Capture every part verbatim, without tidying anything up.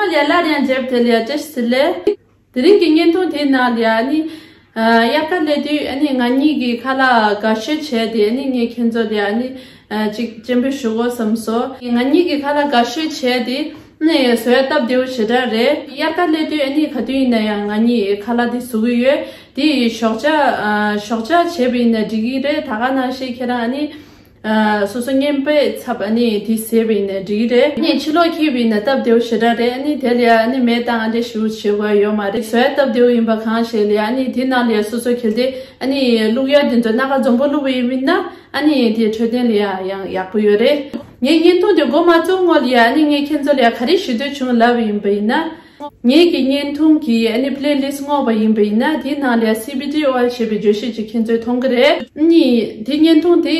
ལ་སླར་ཡང་མཇལ་བ་དེ་ལ་བཀྲ་ཤིས་བདེ་ལེགས། དེ་རིང་གི་བརྙན་ཐུང་དེའི་ནང་ལ་ཨ་ནི། ཨ། དབྱར་ཁ་སླེབས་དུས་ཨ་ནི་ང་གཉིས་ཀྱིས་ཁ་ལག་དགའ་ཤོས་བྱས་ཏེ་ཨ་ནི་ངས་ཁྱེད་ཚོ་ལ་ཨ་ནི། ཨ། ཅིག་སྤྱན་འབུལ་ཞུ་དགོས་བསམ་སོང་། ང་གཉིས་ཀྱིས་ཁ་ལག་དགའ་ཤོས་བྱས་ཏེ་ཨ་ནི་བཟོ་ཡ་སྟབས་བདེ་བོ་ཞེ་དྲག་རེད། དབྱར་ཁ་སླེབས་དུས་ཨ་ནི་ག་དུས་ཡིན་ན་ཡང་ང་གཉིས་ཁ་ལག་དེ་བཟོ་གི་ཡོད། དེ་ཞོགས་ཇ། ཨ། ཞོགས་ཇ་བྱས་པ་ཡིན་ན་འགྲིག་གི་རེད། ད་ག་ནང་བཞིན་ཁྱེད་རང་ཨ་ནི། ཨ། སོ་སོ་བརྙན་པའི་ཚབ་ཨ་ནི་དེ་བཟས་པ་ཡིན་ན་འགྲིག་གི་རེད། ཨ་ནི་ཕྱི་ལོགས་འཁྱེར་བ་ཡིན་ན་སྟབས་བདེ་བོ་ཞེ་དྲག་རེད། ཨ་ནི་དེ་ལ་ཡ་ཨ་ནི་མེ་བཏང་ཨ་འདྲ་ཞེ་པོ་བྱེད་དགོས་ཡོད་མ་རེད། བཟོ་ཡ་སྟབས་བདེ་བོ་ཡིན་པ་གང་ཞིག་ལ་ཡ་ཨ་ནི་དེ་ནང་ལ་ཡ་སོ་སོ་གལ་ཏེ་ཨ་ནི་བླུག་ཡ་དེ་ཚོ་སྣ་ཁ་འཛོམས་པོ་བླུགས་པ་ཡིན་ན་ཨ་ནི་དེ་འཕྲོད་བསྟེན་ལ་ཡ་ཡང་ཡག་པོ་ཡོད་རེད། ངས་བརྙན་ཐུང་དེ་འགོ་མ་བཙུགས་སྔོན་ལ་ཡ་ཨ་ནི་ངས་ཁྱེད་ཚོ་ལ་ཡ་ག་རེ་ཞུ་འདོད་བྱུང་ལབ་པ་ཡིན་པ་ཡིན་ན། ངེད་ཀྱི་བརྙན་ཐུང་གི་ཨ་ནི་པི་ལེ་ལིསི་ཊི་བསྔོགས་པ་ཡིན་པ་ཡིན་ན་དེའི་ནང་ལ་ཡ་སི་བི་ཌི་ཨོ་ཡེལ་ཞེས་པའི་བརྗོད་གཞི་ཅིག་ཁྱེད་ཚོས་མཐོང་གི་རེད། ཨ་ནི་དེ་བརྙན་ཐུང་དེ།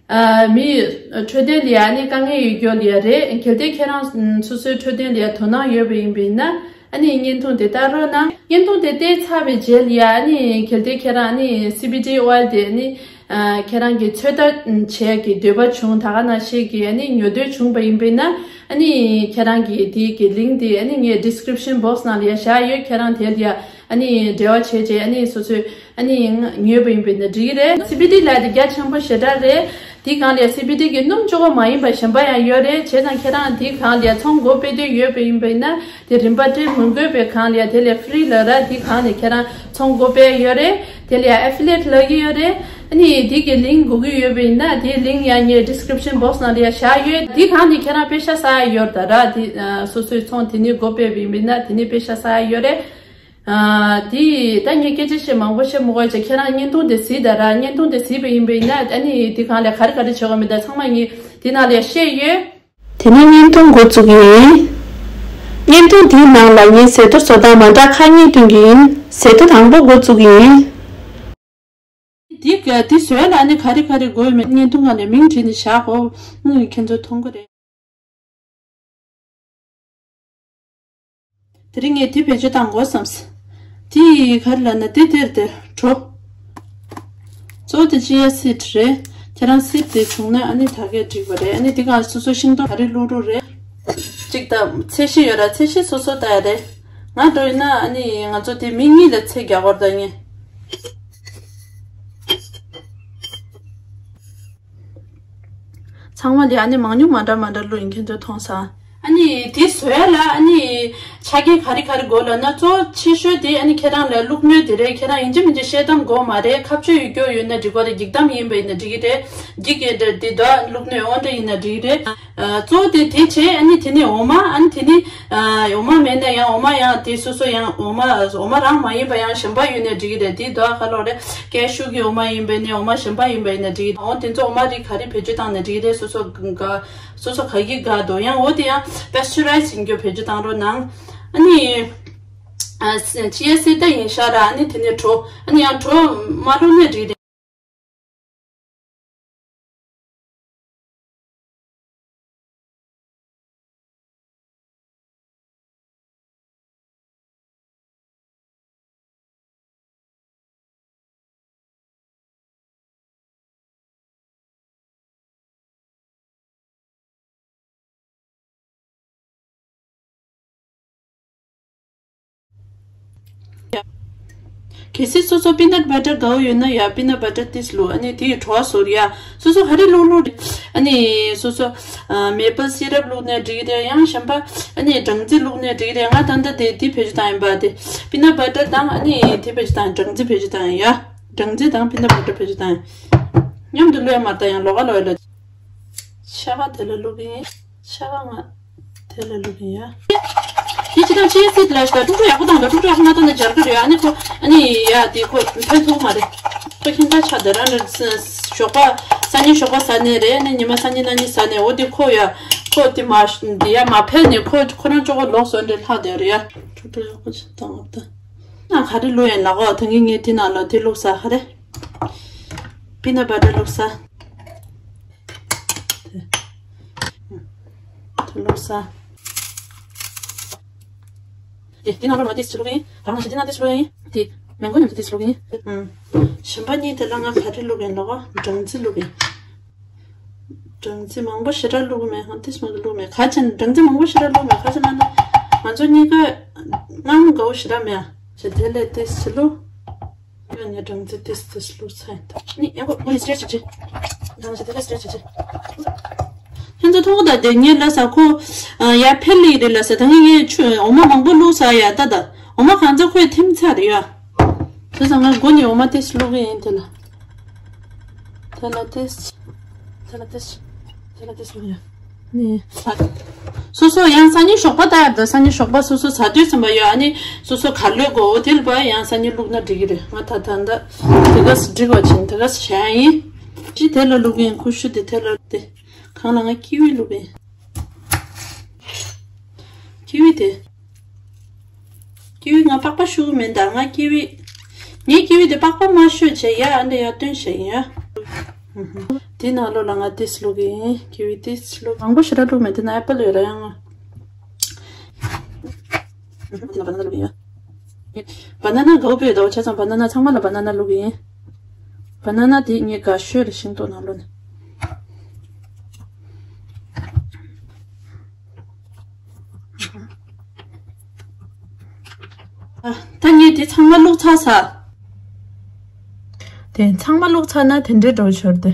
ཨ། མིའི་འཕྲོད་བསྟེན་ལ་ཡ་ཨ་ནི་དཀའ་ངལ་ཡོད་རྒྱུ་ལ་ཡ་རེད། གལ་ཏེ་ཁྱེད་རང་སོ་སོའི་འཕྲོད་བསྟེན་ལ་ཡ་དོ་སྣང་ཡོད་པ་ཡིན་པ་ཡིན་ན་ཨ་ནི་བརྙན་ཐུང་དེ་ལྟ་རོགས་གནང་། བརྙན་ཐུང་དེ་བལྟས་ཚར་བའི་རྗེས་ལ་ཡ་ཨ་ནི་གལ་ཏེ་ཁྱེད་རང་ཨ་ནི་སི་བི་ཌི་ཨོ་ཡེལ་དེ་ཨ་ནི། ཨ། ཁྱེད་རང་གི་ཚོད་ལྟ་བྱེད་ཀྱི་འདོད་པ་བྱུང་། ད་ག་ནང་བཞིན་གྱི་ཨ་ནི་ཉོ་འདོད་བྱུང་བ་ཡིན་པ་ཡིན་ན་ཨ་ནི་ཁྱེད་རང་གི་དེའི་གི་ལིང་ཀི་དེ་ཨ་ནི་ངས་ཌི་སི་ཀི་རིབ་ཤན་བོག་སི་ནང་ལ་ཡ་བཞག་ཡོད། ཁྱེད་རང་དེ་ལ་ཡ་ཨ་ནི་འབྲེལ་བ་བྱས་རྗེས་ཨ་ནི་སོ་སོས་ཨ་ནི་ཉོས་པ་ཡིན་པ་ཡིན་ན་འགྲིག་གི་རེད། སི་བི་ཌི་ལབ་དེ་རྒྱ་ཆེན་པོ་ཞེ་དྲག་རེད། དེའི་སྒང་ལ་ཡ་སི་བི་ཌི་གི་སྣུམ་གཅིག་པོ་མ་ཡིན་པ་གཞན་པ་ཡང་ཡོད་རེད། བྱས་ཙང་ཁྱེད་རང་དེའི་སྒང་ལ་ཡ་ཚོང་སྒོ་སྤེལ་འདོད་ཡོད་པ་ཡིན་པ་ཡིན་ན་དེ་རིན་པ་སྤྲད་མི་དགོས་པའི་སྒང་ལ་ཡ་དེ་ལ་ཡ་ཧྥི་རི་ལབ་ར། དེའི་སྒང་ནས་ཁྱེད་རང་ཚོང་སྒོ་སྤེལ་ཡོད་རེད། དེ་ལ་ཡ་ཨེ་ཕི་ལི་ཡེ་ཊི་ལབ་ཀྱི་ཡོད་རེད། ཨ་ནི་དེ་གི་ལིང་ཀི་དགོས་ཀྱི་ཡོད་པ་ཡིན་ན་དེའི་ལིང་ཀི་ཡང་ངས་ཌི་སི་ཀི་རིབ་ཤན་བོག་སི་ནང་ལ་ཡ་བཞག་ཡོད། དེའི་སྒང་ནས་ཁྱེད་རང་པེ་ཤ་ས་ཡ་ཡོད་རེད་ད་ར། དེ་སོ་སོའི་ཚོང་དེ་ནས་སྒོ་སྤེལ་བ་ཡིན་པ་ཡིན་ན་དེ་ནས་པེ་ཤ་ས་ཡ་ཡོད་རེད། ཨ། དེ་ད་ངས་སྐད་ཆ་བཤད་མང་པོ་བཤད་མི་དགོས་བྱས། ཁྱེད་རང་བརྙན་ཐུང་དེ་གཟིགས་ད་ར། བརྙན་ཐུང་དེ་གཟིགས་པ་ཡིན་པ་ཡིན་ན་ཨ་ནི་དེ་སྒང་ལ་ག་རེ་ག་རེ་བྱེད་དགོས་མིན་ད་ཚང་མ་ངས་དེ་ནང་ལ་བཤད་ཡོད། དེ་ནས་བརྙན་ཐུང་འགོ་བཙུགས་ཀྱི་ཡིན། བརྙན་ཐུང་དེའི་ནང་ལ་ངས་ཟས་ཐོ་བཟོ་སྟངས་མ་འདྲ་ཁག་གཉིས་སྟོན་གྱི་ཡིན། ཟས་ཐོ་དང་པོ་འགོ་བཙུགས་ཀྱི་ཡིན། འདི་ག་འདི་བཟོས་ལ་ནི་ག་རེ་ག་རེ་དགོས་མེད་བརྙན་ཐུང་སྒང་ལ་མིང་བྲིས་ནས་བཞག་གོ། ཁྱེད་ཚོ་མཐོང་གི་རེད། དེ་རིང་ངས་འདི་བེད་སྤྱོད་བཏང་དགོས་བསམས། འདི་ག་རེ་ལབ་ན་འདི་འདིར་དེ་གྲོ། གཙོ་བོ་དེ་ཅི་ཡ་སིད་རེད། ཁྱེད་རང་སིད་དེ་བྱུང་ན་ཨ་ནི་ད་གས་འགྲིག་པ་རེད། ཨ་ནི་འདི་ག་སོ་སོ་ཤིང་ཏོག་ག་རེ་བླུག་རུ་རེད། གཅིག་ད་ཚད་གཞི་ཡོད་ར། ཚད་གཞི་སོ་སོ་ལྟ་ཡ་རེད། ང་འགྲོ་ཡིན་ན་ཨ་ནི་ང་ཚོ་དེ་མི་གཉིས་ལ་ཚད་རྒྱག་དགོས་རེད་ད་ངས། ཚང་མ་ལ་ཨ་ནི་མང་ཉུང་མ་འདྲ་མ་འདྲ་བླུགས་ཡིན། ཁྱེད་ཚོས་མཐོང་ས། ཨ་ནི་དེ་བཟོས་ལ་ཨ་ནི་ཆ་རྐྱེན་ག་རེ་ག་རེ་དགོས་ལབ་ན་གཙོ་ཆེ་ཤོས་དེ་ཨ་ནི་ཁྱེད་རང་ལ་བླུགས་སྣོད་དེ་རེད། ཁྱེད་རང་ཡིན་གཅིག་མིན་གཅིག་ཤེལ་དམ་དགོས་མ་རེད། ཁ་གཅོད་ཡོད་རྒྱུ་ཡོད་ན་འགྲིག་གི་རེད། འགྱིག་དམ་ཡིན་པ་ཡིན་ན་འགྲིག་གི་རེད། འགྱིག་གི་འདྲ་དེ་འདྲ་བླུགས་སྣོད་འོ་འདྲ་ཡིན་ན་འགྲིག་གི་རེད། ཨ། གཙོ་བོ་དེ་དེ་བྱས། ཨ་ནི་དེ་ནས་འོ་མ། ཨ་ནི་དེ་ནས་ཨ་འོ་མ་མེད་ན་ཡང་འོ་མ་ཡང་དེ་སོ་སོ་ཡང་འོ་མ་འོ་མ་རང་མ་ཡིན་པ་ཡང་གཞན་པ་ཡོད་ནའི་འགྲིག་གི་རེད། དེ་དོ་ཁ་ལོ་རེད། ཀེ་ཤུ་གི་འོ་མ་ཡིན་པ་ནའི་འོ་མ་གཞན་པ་ཡིན་པ་ཡིན་ན་འགྲིག་གི་རེད། འོ་དེ་ཚོ་འོ་མ་རིགས་ག་རེ་བེད་སྤྱོད་བཏང་ནའི་འགྲིག་གི་རེད། སོ་སོ་ག་སོ་སོ་ག་གི་དགའ་འདུག་ཡང་འོ་དེ་ཡང་པེ་སི་ཅུ་རའི་ཛི་ཡིན་རྒྱུ་བེད་སྤྱོད་བཏང་རོགས་གནང་། ཨ་ནི་ཨ་ཅི་ཡ་སིད་ད་ཡིན་ཤག་ར། ཨ་ནི་དེ་ནས་གྲོ། ཨ་ནི་ཡང་གྲོ་མ་བླུགས་ནའི་འགྲིག་གི་རེད། གལ་སྲིད་སོ་སོ་པི་ནཊ་བྷ་ཊར་དགའ་བོ་ཡོད་ན་ཡ་པི་ནཊ་བྷ་ཊར་ཏིས་བླུགས། ཨ་ནི་དེ་ཡི་བྲོ་བ་བཟོ་ར་ཡ། སོ་སོ་ག་རེ་བླུགས་བླུགས་རེད། ཨ་ནི་སོ་སོ་ཨ་མེ་པལ་སི་རབ་བླུགས་ནའི་འགྲིག་གི་རེད། ཡང་གཞན་པ་ཨ་ནི་སྦྲང་རྩི་བླུགས་ནའི་འགྲིག་གི་རེད། ང་ད་ལྟ་དེ་དེ་བེད་སྤྱོད་བཏང་ཡིན་པ། དེ་པི་ནཊ་བྷ་ཊར་དང་ཨ་ནི་དེ་བེད་སྤྱོད་བཏང་། སྦྲང་རྩི་བེད་སྤྱོད་བཏང་ཡ། སྦྲང་རྩི་དང་པི་ནཊ་བྷ་ཊར་བེད་སྤྱོད་བཏང་ཡ། མཉམ་དུ་བླུགས་ཡ་མ་རེད་ད། ཡང་ལོགས་ཀ་ལོགས་ཡ་ལ། ཤ་ཁ་དེ་ལ་བླུགས་ཡིན། ཤ་ཁ་ང་དེ་ལ་བླུགས་ཡིན་ཡ། དེ་ཅི་དང་ཅི་སྲིད་ལ་ཤ་དཀྲུག་དཀྲུག་ཡག་པོ་བཏང་དང་། དཀྲུག་དཀྲུག་ཡག་པོ་མ་བཏང་ན་འབྱར་གི་རེད། ཨ་ནི་ཁོ་ཨ་ནི་ཡ་དེ་ཁོ་ཕན་ཐོགས་མ་རེད། ཁོ་ཁྱིམ་ཚང་ཆ་དེ་རང་རེད། ཞོགས་པ་སང་ཉིན་ཞོགས་པ་ཟ་ནའི་རེད། ཨ་ནི་ཉི་མ་སང་ཉིན་གནངས་ཉིན་ཟ་ནའི། འོ་དེ་ཁོ་ཡ་ཁོ་དེ་མ་དེ་ཡ་མ་ཕན་ནས་ཁོ་ཁོ་རང་ཅོག་གོ་ལོག་སོང་འདྲ་ལྷག་དེ་རེད་ཡ། དཀྲུག་དཀྲུག་ཡག་པོ་ཅིག་བཏང་བ་ད། ང་ག་རེ་བླུགས་ཡིན་ལབ་གོ། ད་གིན་ངས་དེ་ནང་ལ་དེ་བླུགས་ས་ག་རེ། པི་ནཊ་བྷ་ཊར་བླུགས་ས། དེ་བླུགས་ས། དེ་དེ་ནང་ལ་མ་ཏིས་བླུགས་ཡིན། ད་ང་ཞིག་དེ་ནང་ཏིས་བླུགས་ཡིན། དེ་མེན་གོ་མཉམ་དུ་ཏིས་བླུགས་ཡིན། ཨང་། གཞན་པ་གཉིས་དེ་ལ་ང་ག་རེ་བླུགས་ཡིན་ལབ་གོ། སྦྲང་རྩི་བླུགས་ཡིན། སྦྲང་རྩི་མང་པོ་ཞེ་དྲག་བླུགས་མེད། ཧང་ཏིས་མ་བླུགས་མེད། ག་ཅན་སྦྲང་རྩི་མང་པོ་ཞེ་དྲག་བླུགས་མེད། ག་ཅན་ན་ད་ ང་ཚོ་གཉིས་ཀ་སྔ་མོ་དགའ་བོ་ཞེ་དྲག་མེད་ཨ། ཅེས་དེ་ལས་ཏེས་ཅི་ལུ། ཡང་ངས་སྦྲང་རྩི་ཏེས་ཏེས་བླུགས་ཚར་ཡིན་ད། ནི་ཡང་ཁོ་ངས་སྤྲད་བྱེད་ཅི། སྦྲང་རྩི་དེ་ལ་སྤྲད་བྱེད་ཅི། ཁྱེད་ཚོ་མཐོང་གི་ད་དེ་ངས་ལ་ས་ཁོ། ཡ་ཕེ་ལི་རེད་ལ་ས་ད་ངས་ངས་ཆུ་འོ་མ་མང་པོ་བླུགས་ས་ཡ་ད་ད། འོ་མ་གང་ཚ་ཁོས་ཐིམ་ཚར་རེད་ཡ། དེ་ཚང་ང་མགོ་ནས་འོ་མ་ཏེས་བླུགས་གི་ཡིན་དེ་ལ། དེ་ལ་ཏེས། དེ་ལ་ཏེས། དེ་ལ་ཏེས་བླུགས་ཡ། ནི། སོ་སོ་ཡང་སང་ཉིན་ཞོགས་པ་ལྟ་ཡག་ད་སང་ཉིན་ཞོགས་པ་སོ་སོ་ཟ་དུས་ཙམ་པ་ཡོད་ཨ་ནི་སོ་སོ་ག་ལོས་གོ་འོ་དེ་ལ་པ་ཡང་སང་ཉིན་བླུགས་ན་འགྲིག་གི་རེད། ང་ད་ད་ད་དེ་ག་སི་འགྲིག་པ་ཕྱིན་དེ་ག་སི་བྱ་ཡིན། ཅི་དེ་ལ་བླུགས་ཡིན་ཀུ་ཤུ་དེ་དེ་ལ་དེ་གང་ལ་ང་ཀི་ཝི་བླུགས་ཡིན། ཀི་ཝི་དེ། ཀི་ཝི་ང་པགས་པ་ཤུ་གི་མིན་ད་ང་ཀི་ཝི། ངའི་ཀི་ཝི་དེ་པགས་པ་མ་ཤོད་བྱས་ཡ་ཨ་འདྲ་ཡ་སྟོན་བྱས་ཡིན་ཡ། དེ་ནང་ལོགས་ལ་ང་ཏིས་བླུགས་ཡིན། ཀི་ཝི་ཏིས་བླུགས། མང་པོ་ཞེ་དྲག་བླུགས་མེད་དེ་ན་ཨེ་པལ་ཡོད་ར་ཡང་། དེ་ན་བ་ན་ན་བླུགས་ཡིན། བ་ན་ན་དགའ་བོ་དཔེ་ཡོད་ད་བ་ཆ་ཚང་བ་ན་ན་ཚང་མ་ལ་བ་ན་ན་བླུགས་ཡིན། བ་ན་ན་དེ་ངས་དགའ་ཤོས་རེད་ཤིང་ཏོག་ནང་ལོགས་ནས། ད་ངས་དེ་ཚང་མ་བླུགས་ཚར་ས། དེ་ཚང་མ་བླུགས་ཚར་ན་དེ་འདྲའི་འགྲོ་ཆོར་ཏེ།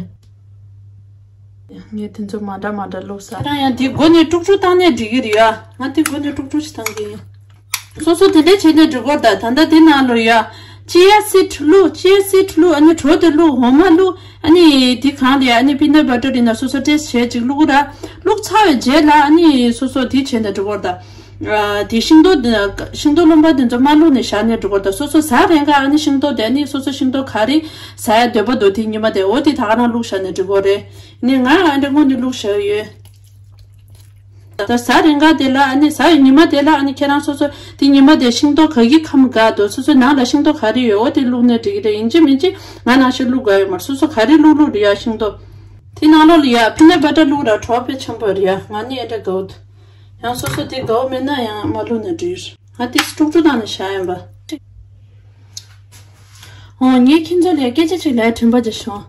ངས་དེ་ཚོ་མ་འདྲ་མ་འདྲ་བླུགས་ས། ཁྱེད་རང་ཡང་དེ་སྒོ་ནས་དཀྲུག་དཀྲུག་བཏང་ནས་འགྲིག་གི་རེད་ཡ། ང་དེ་སྒོ་ནས་དཀྲུག་དཀྲུག་ཞིག་བཏང་གི་ཡིན། སོ་སོ་དེ་འདྲས་བྱས་ནས་འགྲིག་གོ་ད། ད་ལྟ་དེ་ནང་ལོ་ཡ། ཅི་ཡ་སི་ཊི་བླུགས། ཅི་ཡ་སི་ཊི་བླུགས། ཨ་ནི་གྲོ་དེ་བླུགས། འོ་མ་བླུགས། ཨ་ནི་དེ་གང་དེ་ཨ་ནི་པི་ནཊ་བ་ཊར་ཡིན་ན་སོ་སོ་ཏེས་བྱས་ཅིག་བླུགས་ར། བླུགས་ཚར་བའི་རྗེས་ལ་ཨ་ནི་སོ་སོ་དེ་བྱས་ནས་འགྲིག་གོ་ད། ཨ། དེ་ཤིང་ཏོག་དེ། ཤིང་ཏོག་རློན་པ་དེ་ཚོ་མ་བླུགས་ནས་བཞག་ནས་འགྲིག་གོ་ད། སོ་སོ་ཟ་རན་ག་ཨ་ནི་ཤིང་ཏོག་དེ་ཨ་ནི་སོ་སོ་ཤིང་ཏོག་ག་རེ་ཟ་ཡ་འདོད་པ་འདུག་དེ་ཉི་མ་དེ་འོ་དེ་ད་ག་རང་བླུགས་བཞག་ནས་འགྲིག་གོ་རེད། ནི་ང་ཨ་འདྲ་སྔོན་དུ་བླུགས་བཞག་ཡོད། ད་ཟ་རེ་འགའ་དེ་ལ་ཨ་ནི་ཟ་ཡི་ཉི་མ་དེ་ལ་ཨ་ནི་ཁྱེད་རང་སོ་སོ་དེ་ཉི་མ་དེ་ཤིང་ཏོག་ག་གི་ཁམ་དགའ་འདུག་སོ་སོའི་ནང་ལ་ཤིང་ཏོག་ག་རེ་ཡོད་འོ་དེ་བླུགས་ནས་འགྲིག་གི་རེད། ཡིན་གཅིག་མིན་གཅིག་ང་ནང་བཞིན་བླུགས་དགོས་ཡོད་མ་རེད། སོ་སོ་ག་རེ་བླུགས་བླུགས་རེད་ཡ་ཤིང་ཏོག་དེ་ནང་ལོགས་ལ་ཡ་པི་ནཊ་བ་ཊར་བླུགས་ར་གྲོགས་དཔེ་ཆེན་པོ་རེད་ཡ། ང་ནི་ཨེ་འདྲ་དགའ་བོ་འདུག་ཡང་སོ་སོ་དེ་དགའ་བོ་མེད་ན་ཡང་མ་བླུགས་ནས་འགྲིག་ང་དེ་དཀྲུག་དཀྲུག་བཏང་ནས་བཞག་ཡིན་པ། ཨོ་ངས་ཁྱེད་ཚོ་ལ་སྐད་ཆ་ཅིག་ལབ་དྲན་པ་ཅིག་བྱུང་།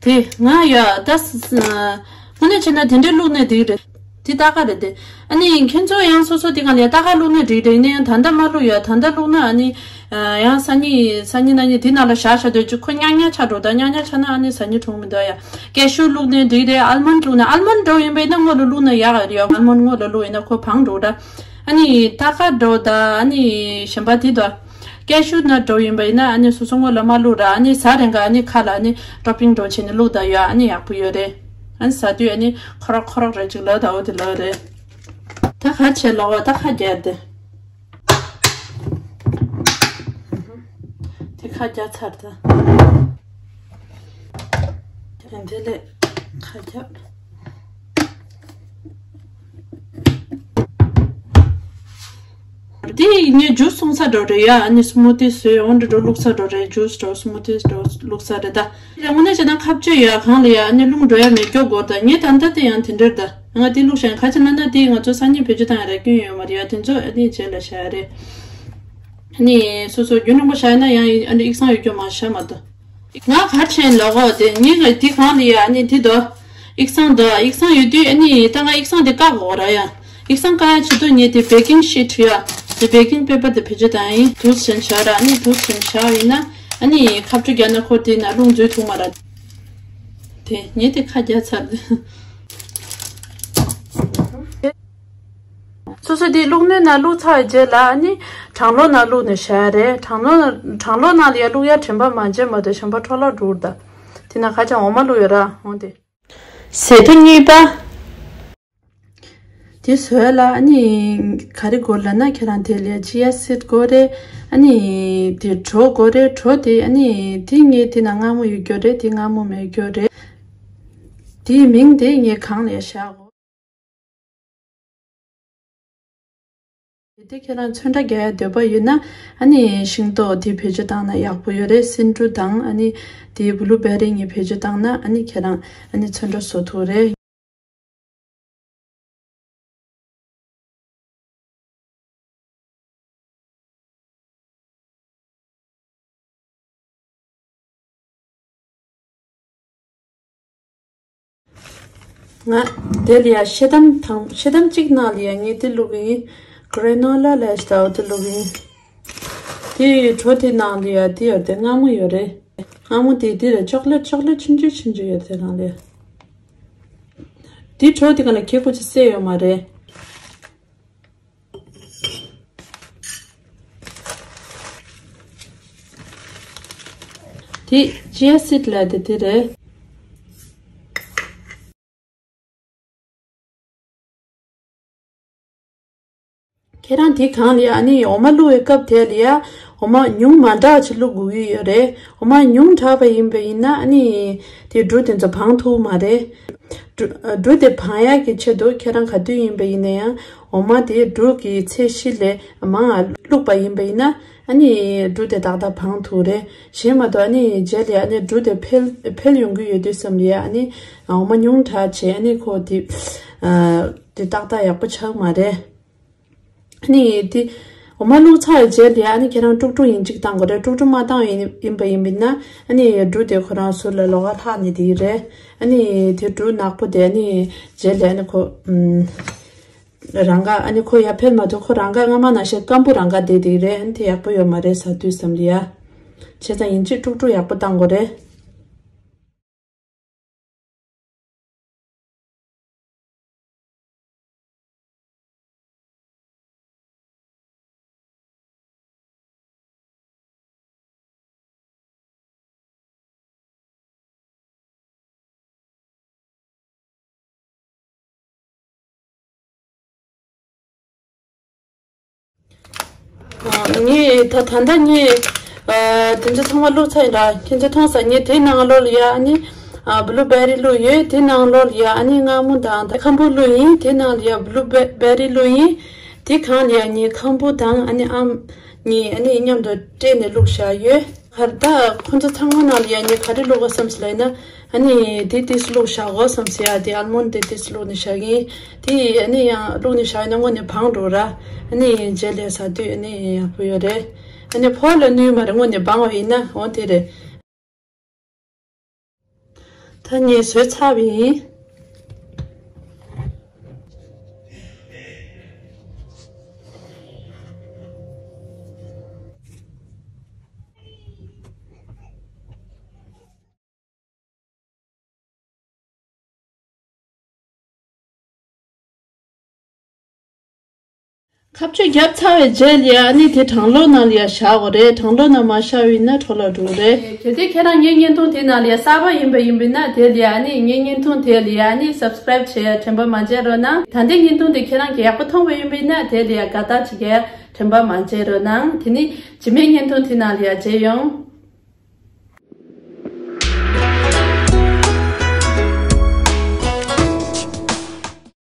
དེ་ང་ཡ་ད་ས་ས་དངོས་གནས་བྱས་ན་དེ་འདྲའི་བླུགས་ནས་འགྲིག་རེད། དེ་རྟ་ཁ་རེད་དེ། ཨ་ནི་ཁྱེད་ཚོ་ཡང་སོ་སོ་དེ་ག་ལ་རྟ་ཁ་བླུགས་ནས་འགྲིག་རེད། ཡིན་ན་ཡང་ད་ལྟ་མ་བླུགས་ཡ། ད་ལྟ་བླུགས་ན་ཨ་ནི་ཡང་སང་ཉིན་སང་ཉིན་གནངས་ཉིན་དེ་ནང་ལ་བཞག་བཞག་དུས་ཅིག་ཁོ་ཉག་ཉག་ཆགས་འགྲོ། ད་ཉག་ཉག་ཆགས་ན་ཨ་ནི་ཟ་སྙིང་བྲོ་མི་འདུག་ཡ། ཀེ་ཤུ་བླུགས་ནས་འགྲིག་རེད། ཨལ་མོན་བླུགས་ན། ཨལ་མོན་འགྲོ་ཡིན་པ་ཡིན་ན་སྔོན་ལ་བླུགས་ན་ཡག་རེད་ཡ། ཨལ་མོན་སྔོན་ལ་བླུགས་ཡིན་ན་ཁོ་བང་འགྲོ་འདྲ། ཨ་ནི་རྟ་ཁ་འགྲོ་ད་ཨ་ནི་གཞན་པ་དེ་དོ། ཀེ་ཤུ་ནཊ་འགྲོ་ཡིན་པ་ཡིན་ན་ཨ་ནི་སོ་སོ་སྔོན་ལ་མ་བླུགས་ར། ཨ་ནི་ཟ་རན་ག་ཨ་ནི་ཁ་ལ་ཨ་ནི་ཊོ་པིང་འགྲོ་བྱས་ནས་བླུགས་ད་ཡོད། ཨ་ནི་ཡག་པོ་ཡོད་རེད། ཨ་ནི་ཟ་དུས་ཨ་ནི་ཁོ་རོག་ཁོ་རོག་རེ་ཅིག་ལོ་ད་འོ་དེ་ལོ་རེད། ད་ག་བྱས་ལོག་ད་ཁ་རྒྱག་དེ། དེ་ཁ་རྒྱག་ཚར་ད། དེ་འདི་ལས་ཁ་རྒྱག་དེ་ངས་ཇུས་འཐུང་ས་འགྲོ་རེད་ཡ། ཨ་ནི་སི་མུ་ཏི་བཟོས་འོ་འདྲ་འགྲོ་བླུགས་ས་འགྲོ་རེད། ཇུས་འགྲོ་སི་མུ་ཏི་འགྲོ་བླུགས་ས་རེད་ད། དེ་དངོས་གནས་བྱས་ན་ཁ་བཅད་ཡ་གང་ལ་ཡ་ཨ་ནི་རླུང་འགྲོ་ཡ་མེད་སྐྱོ་དགོས་ད། ངས་ད་ལྟ་དེ་ཡང་དེ་འདྲར་ད། ང་དེ་བླུགས་ཤག་ག་ཅི་ན་ན་དེ་ང་ཚོ་སང་ཉིན་བེད་སྤྱོད་བཏང་ཡ་ར་སྐྱོན་ཡོད་མ་རེད་ཡ། དེ་ཚོ་ཨ་ནི་རྗེས་ལ་བཞག་ཡ་རེད། ཨ་ནི་སོ་སོ་རྒྱུན་རིང་པོ་བཞག་ཡ་ན་ཡང་ཨ་ནི་ཡིག་ཚང་ཡོད་སྐྱོ་མ་བཞག་མ་ད། ང་ག་ཆེན་ལོ་གོ་དེ་ངས་ང་དེ་གང་ལ་ཡ་ཨ་ནི་དེ་དོ། ཡིག་ཚང་དོ། ཡིག་ཚང་ཡོད་དུས་ཨ་ནི་ད་ང་ཡིག་ཚང་དེ་བཀག་དགོས་ར་ཡ། ཡིག་ཚང་བཀག་ཡ་ཆེད་དུ་ངས་དེ་བེ་ཀིང་ཤིཊ་ཡ། དེ་བེ་ཀིང་པེ་པར་དེ་བེད་སྤྱོད་བཏང་ཡིན། དུས་ཆེན་བཞག་ར་ཨ་ནི་དུས་ཆེན་བཞག་ཡིན་ན་ཨ་ནི་ཁ་བཅུ་བརྒྱབ་ན་ཁོ་དེ་ན་རླུང་འཛུལ་ཐུབ་མ་ར། དེ་ངས་དེ་ཁ་རྒྱག་ཚར། སོ་སོ་དེ་བླུགས་སྣོད་ནང་བླུགས་ཚར་རྗེས་ལ་ཨ་ནི་གྲང་ལོག་ནང་བླུགས་ནས་བཞག་ཡ་རེད། གྲང་ལོག་གྲང་ལོག་ནང་ལ་ཡ་བླུགས་ཡ་དྲན་པ་མ་བརྗེད་མ་གཏོགས་གཞན་པ་འཕྲོ་བརླག་འགྲོ་གི་རེད་ད། དེ་ན་ཁ་ཆང་འོ་མ་བླུགས་ཡོད་ར་འོང་དེ། ཟས་ཐོ་གཉིས་པ། དེ་བཟོས་ལ་ཨ་ནི་ག་རེ་དགོས་ལབ་ན་ཁྱེད་རང་དེ་ལ་ཅི་ཡ་སིད་དགོས་རེད། ཨ་ནི་དེ་གྲོ་དགོས་རེད། གྲོ་དེ་ཨ་ནི་དེ་ངས་དེ་ན་མངར་མོ་ཡོད་རྒྱུ་རེད། དེ་མངར་མོ་མེད་རྒྱུ་རེད། དེའི་མིང་དེ་ངས་གང་ལ་བཞག་གོ། དེ་ཁྱེད་རང་ཚོན་ཁྲ་རྒྱག་ཡ་འདོད་པ་ཡོད་ན་ཨ་ནི་ཤིང་ཏོག་དེ་བེད་སྤྱོད་བཏང་ན་ཡག་པོ་ཡོད་རེད། སེ་འབྲུ་དང་ཨ་ནི་དེ་བུ་ལུ་བེ་རི་གཉིས་བེད་སྤྱོད་བཏང་ན་ཨ་ནི་ཁྱེད་རང་ཨ་ནི་ཚོན་ཁྲ་བཟོ་ཐུབ་རེད། ང་དེ་ལ་ཡ་ཤེལ་དམ་དང་ཤེལ་དམ་གཅིག་ནང་ལ་ཡ་ངས་དེ་བླུགས་ཡིན། Granola ལས་ད་འོ་དེ་བླུགས་ཡིན། དེ་གྲོ་དེ་ནང་ལ་ཡ་དེ་ཡོད་དེ་མངར་མོ་ཡོད་རེད། མངར་མོ་དེ་དེ་རེད། ཅོག་ལེ་ཊི་ཅོག་ལེ་ཊི་ཆུང་ཆུང་ཆུང་ཆུང་ཡོད་དེ་ནང་ལ་ཡ། དེ་གྲོ་དེ་ག་ལ་ཁྱེད་ཁོ་ཅི་སེ་ཡོད་མ་རེད། དེ་ཅི་ཡ་སིཌ་ལ་དེ་དེ་རེད། ཁྱེད་རང་དེ་གང་ལ་ཡ་ཨ་ནི་འོ་མ་བླུག་པའི་སྐབས་དེ་ལ་ཡ་འོ་མ་ཉུང་མ་འདྲ་ཅིག་བླུག་དགོས་ཀྱི་ཡོད་རེད། འོ་མ་ཉུང་དྲགས་པ་ཡིན་པ་ཡིན་ན་ཨ་ནི་དེ་འབྲུ་དེ་ཚོ་བང་ཐུབ་མ་རེད། འབྲུ་འབྲུ་དེ་བང་ཡག་གི་ཆེད་དུ་ཁྱེད་རང་ག་དུས་ཡིན་པ་ཡིན་ན་ཡང་འོ་མ་དེ་འབྲུ་གི་ཚད་གཞི་ལས་མང་ང་བླུག་པ་ཡིན་པ་ཡིན་ན་ཨ་ནི་འབྲུ་དེ་ཏག་ཏག་བང་ཐུབ་རེད། གཞན་མ་གཏོགས་ཨ་ནི་རྗེས་ལ་ཨ་ནི་འབྲུ་དེ་འཕེལ་འཕེལ་ཡོང་གི་ཡོད་དུས་ཙམ་ལ་ཡ་ཨ་ནི་འོ་མ་ཉུང་དྲགས་བྱས་ཨ་ནི་ཁོ་དེ་དེ་ཏག་ཏག་ཡག་པོ་ཆགས་མ་རེད། ཨ་ནི་དེ་འོ་མ་བླུགས་ཚར་བའི་རྗེས་ལ་ཨ་ནི་ཁྱེད་རང་དཀྲུག་དཀྲུག་ཡིན་གཅིག་བཏང་དགོས་རེད། དཀྲུག་དཀྲུག་མ་བཏང་ཡིན་ཡིན་པ་ཡིན་པ་ཡིན་ན་ཨ་ནི་འབྲུ་དེ་ཁོ་རང་ཟུར་ལ་ལོགས་ཀ་ལྷག་ནས་དེ་རེད། ཨ་ནི་དེ་འབྲུ་ནག་པོ་དེ་ཨ་ནི་རྗེས་ལ་ཨ་ནི་ཁོ་ཨམ་རང་ག་ཨ་ནི་ཁོ་ཡར་འཕེལ་མ་ཐུབ། ཁོ་རང་ག་སྔ་མ་ནང་བཞིན་སྐམ་པོ་རང་ག་བསྡད་དེ་རེད། ཨ་ནི་དེ་ཡག་པོ་ཡོད་མ་རེད་ཟ་དུས་ཙམ་ལ་ཡ། བྱས་ཙང་ཡིན་གཅིག་དཀྲུག་དཀྲུག་ཡག་པོ་བཏང་དགོས་རེད། ངས་ད་ད་ལྟ་ངས་དེ་ཚོ་ཚང་མ་བླུགས་ཚར་ཡིན་ར། ཁྱེད་ཚོས་མཐོང་ས། ངས་དེ་ནང་ལོགས་ལ་ཡ་ཨ་ནི་བླུ་བེ་རི་བླུགས་ཡོད། དེ་ནང་ལོགས་ལ་ཡ་ཨ་ནི་མངར་མོ་དང་ད་ཁམ་བུ་བླུགས་ཡིན། དེ་ནང་ལ་ཡ་བླུ་བེ་རི་བླུགས་ཡིན། དེ་གང་ལ་ཡ་ངས་ཁམ་བུ་དང་ཨ་ནི་ཨམ་གཉིས་ཨ་ནི་མཉམ་དུ་སྤྲད་ནས་བླུགས་བཞག་ཡོད། ཧར་ད་ཁོ་ཚོ་ཚང་མ་ནང་ལ་ཡ་ངས་ག་རེ་བླུགས་པ་བསམ་སོང་ལབ་ན། ཨ་ནི་དེ་ཏིས་བླུགས་བཞག་གོ་བསམ་སོང་ཡ། དེ་ཨལ་མོན་དེ་ཏིས་བླུགས་ནས་བཞག་ཡིན། དེ་ཨ་ནི་ཡང་བླུགས་ནས་བཞག་ཡིན་ན་དངོས་གནས་བང་འགྲོ་ར། ཨ་ནི་རྗེས་ལ་ཟ་དུས་ཨ་ནི་ཡག་པོ་ཡོད་རེད། ཨ་ནི་ཕོ་ལ་ནུས་མ་རེད། དངོས་གནས་བང་བ་ཡིན་ན་འོ་དེ་རེད། ད་ངས་བཟོས་ཚར་བ་ཡིན། ཁ་གཅོད་བརྒྱབ་ཚར་བའི་རྗེས་ལ་ཡ་ཨ་ནི་དེ་གྲང་གློག་ནང་ལ་ཡ་བཞག་དགོས་རེད། གྲང་གློག་ནང་མ་བཞག་པ་ཡིན་ན་འཕྲོ་བརླག་འགྲོ་གི་རེད། གལ་ཏེ་ཁྱེད་རང་ངའི་བརྙན་ཐུང་དེ་ནང་ལ་ཡ་གསར་པ་ཡིན་པ་ཡིན་པ་ཡིན་ན་དེ་ལ་ཡ་ཨ་ནི་ངའི་བརྙན་ཐུང་དེ་ལ་ཡ་ཨ་ནི་སབ་སི་ཀ་རེབ་བྱེད་ཡ་དྲན་པ་མ་བརྗེད་རོགས་གནང་། ད་ལྟའི་བརྙན་ཐུང་དེ་ཁྱེད་རང་གིས་ཡག་པོ་མཐོང་བ་ཡིན་པ་ཡིན་ན་དེ་ལ་ཡ་དགའ་རྟགས་བྱེད་ཡ་དྲན་པ་མ་བརྗེད་རོགས་གནང་། དེ་ནི་རྗེས་མའི་བརྙན་ཐུང་དེ་ནང་ལ་ཡ་མཇལ་ཡོང་།